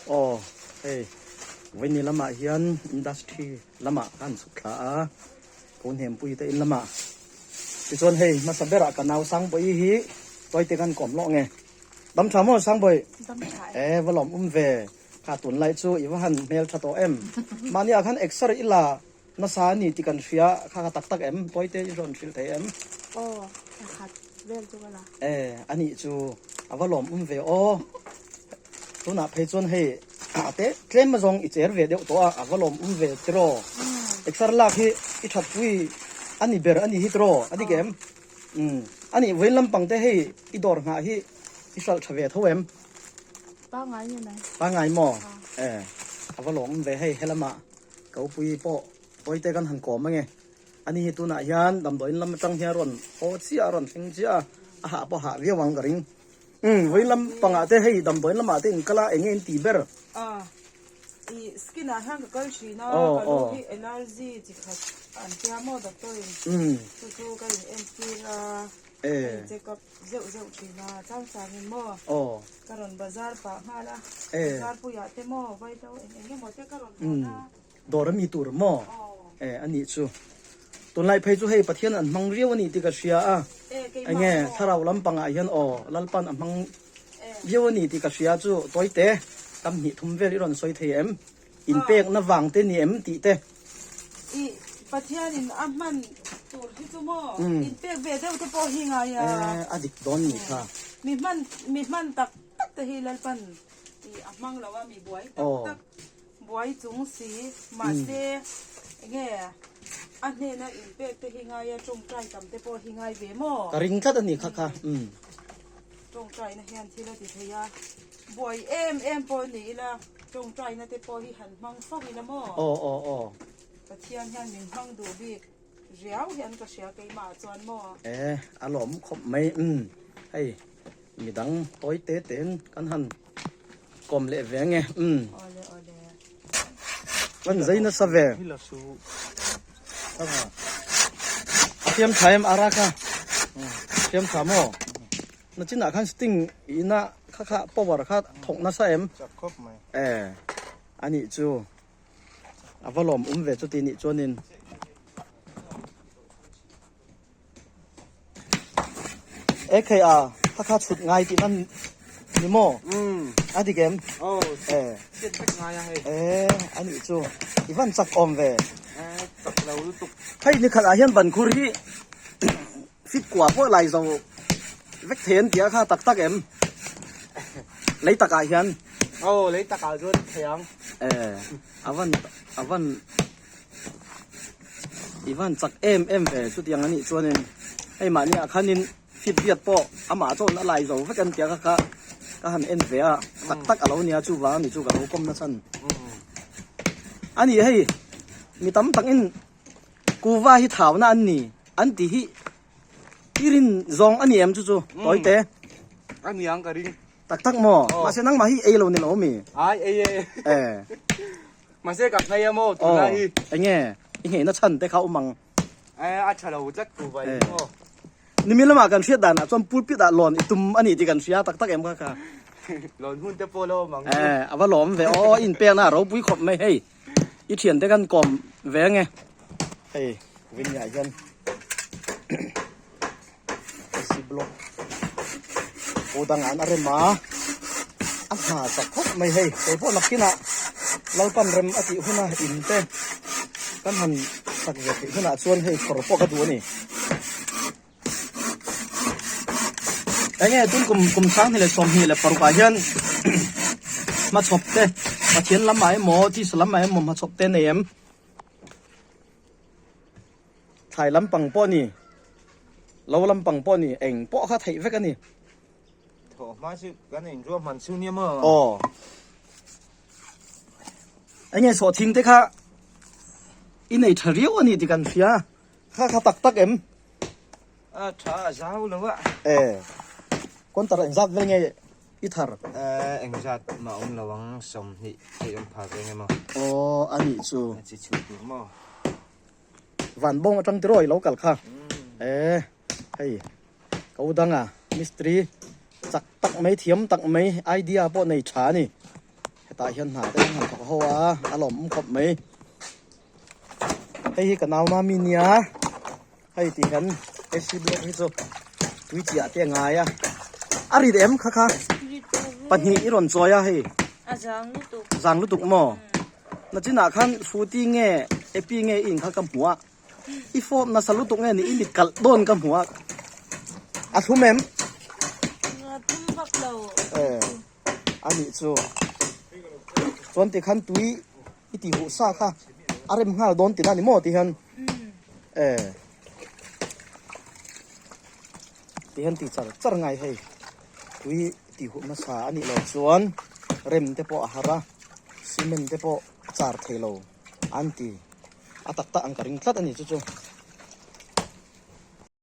Aw hei vawiini lamah hian industry lamah ka han chhuk thla a ko hnempui te in lamah tichuan hei hmasa berah ka nau Sangbawi hi tawite kan kawm lawk nge dam tha maw Sangbawi e va lawm um ve kha tunlai chu i va han hmel tha tawh em mahni ah khan exer ila Nasa a ni tih kan hria kha ka tak tak em? Tawite i rawn hrilh thei em? Aw, pakhat vel chu ka la. E, a nih chu a va lawm um ve aw. Tunah phei chuan hei a te tlem azawng i cher ve deuh tawh a, a va lawm um ve tiraw. Exer lak hi i that pui a ni ber a ni hi tiraw, a dik em? Umm, a nih vawiin lampang te hei i dawr nghah hi i hralh tha ve tho em? Pangai nge mai. Pangai maw? E, a va lawm um ve hei helamah. Kopui pawh tawite kan han kawm ange. Ani hi tunah hian damdawiin lam atang hian rawn haw chiah a, rawn thleng chiah a, a hah pawh hah viau ang ka ring. Umm vawiin lam pangah te hei damdawiin lamah te in kal a, enge in tih ber? A, i skin ah hian ka kal thin a, ka lu hi allergy chi khat an tia maw doctor in, chu chu ka in entir a, ka in check up. Zeuh zeuh thin a, chang changin maw ka rawn bazar pah nghal a, bazar puiah te maw vaihlo eng eng emaw te ka rawn hawn a. Dawr a mi tur maw? E a nih chu. Tunlai phei chu hei Pathian an hmang riau a nih tih ka hria a, enge thlarau lampangah hian aw Lalpan a hmang viau a nih tih ka hria chu tawite kam hnih thum vel i rawn sawi thei em? Inpekna vang te ni em tih te. I Pathianin a hman tur hi chu maw inpek ve deuh te pawh hi ngai a. E a dik dawn ni kha. Mi hman mi hman tak tak te hi Lalpan i a hmang lo a mi buai tak tak buai chung si mahse enge a hnena inpek te hi ngai a tawngtai tam te pawh hi ngai ve maw. Ka ring tlat a ni kha kha. Tawngtaina hian thil a ti thei a, buai em em pawh ni ila tawngtaina te pawh hi han hmang fo ila maw? Aw aw aw. Pathian hian min hmang duh bik riau hian ka hria keimah ah chuan maw? E, a lawm khawp mai umm hei midang tawi te tein kan han kawm leh ve ange umm. Awle awle. Kan zai nasa ve. A fiam tha em ara kha fiam tha maw na chinah khan sting ina kha kha power kha thawk nasa em e ani chu a va lawm um ve chuti nih chuanin E khei a kha kha chhut ngai tih nan ni maw? A dik em? E. E a nih chu i van chak awm ve. Hei ni khat ah hian ban khur hi fit kua pawh lai zo vek thei an tia kha tak tak em? Lei tak ah hian. Aw lei tak ah chuan thei ang. E a van a van I van chak em em ve chutiang a nih chuanin hei mahni ah khanin fit viat pawh amah chuan a lai zo vek an tia kha kha ka han en ve a tak tak a lo nia chuvang a ni chu ka lo kawm nachhan a ni hei mi tam takin kuva hi thauna an ni an ti hi i rin zawng a ni em chu chu tawi te a niang ka ring tak tak maw mahse nangmah hi ei lo ni lo mi ai ei e e. Mahse ka nghei a maw tunlai hi. Aw, enge i ngheina chhan te kha awm ang. E, a tha lo tlat ku vai hi maw. Nimi lamah kan hriat danah chuan pulpit ah lawn i tum a nih tih kan hria tak tak em kha kha. Lawn hun te pawh lo awm ang chu. E, a va lawm ve aw, i inpekna a ropui khawp mai hei. I thian te kan kawm ve ange. Hei, Vinny-ah hian AC block pu dangah an a rem a a hna chak khawp mai hei kei pawh nakinah Lalpan rem a tih huna in te kan han sak ve theih hunah chuan hei kawr pawh ka duh a ni enge tun kum kum 2026 ah hian hmachhawp te Pathian lamah emaw tisa lamah emaw hmachhawp te nei em. Thlai lampang pawh a ni, lo lampang pawh a ni, eng pawh kha theih vek a ni. Thawh hma chu kan inruah hman chu nia maw? Aw. Enge sawhthing te kha i nei tha riau a ni tih kan hria. Kha kha tak tak em? A tha a zau lo a. E. Counter engzat vel nge i thar? E, engzat mah awm lo ang, 20 theih awm phah ve nge maw? Aw, a nih chu. A chi chhuh tur maw? Van bawng atang tiraw i lo kal kha e hei ko danga mistri chak tak mai thiam tak mai idea pawh nei tha a ni. Hetah hian hna te an han thawk ho a, a lawmawm khawp mai. Hei hi ka nau mami nia, hei tih hian AC block hi chu tui chiah te a ngai a. A rit em kha kha? Pahnih i rawn chawi a hei. A zang lutuk. Zang lutuk maw? Nachinah khan Shruti nge Epi nge i inkha ka hmu a. I fawp nasa lutuk nge ni i mit kalh dawn ka hmu a. A thlum em? A thlum vak lo. Eh. A nih chu. Chuan ti khan tui i ti huh sa kha a rem nghal dawn tina ni maw ti hian. Eh. Ti hian ti char char ngai hei. Tui ti huh nasa a nih loh chuan rem te pawh a har a, cement te pawh a char thei lo an ti. A tak tak ang ka ring tlat a ni chu chu.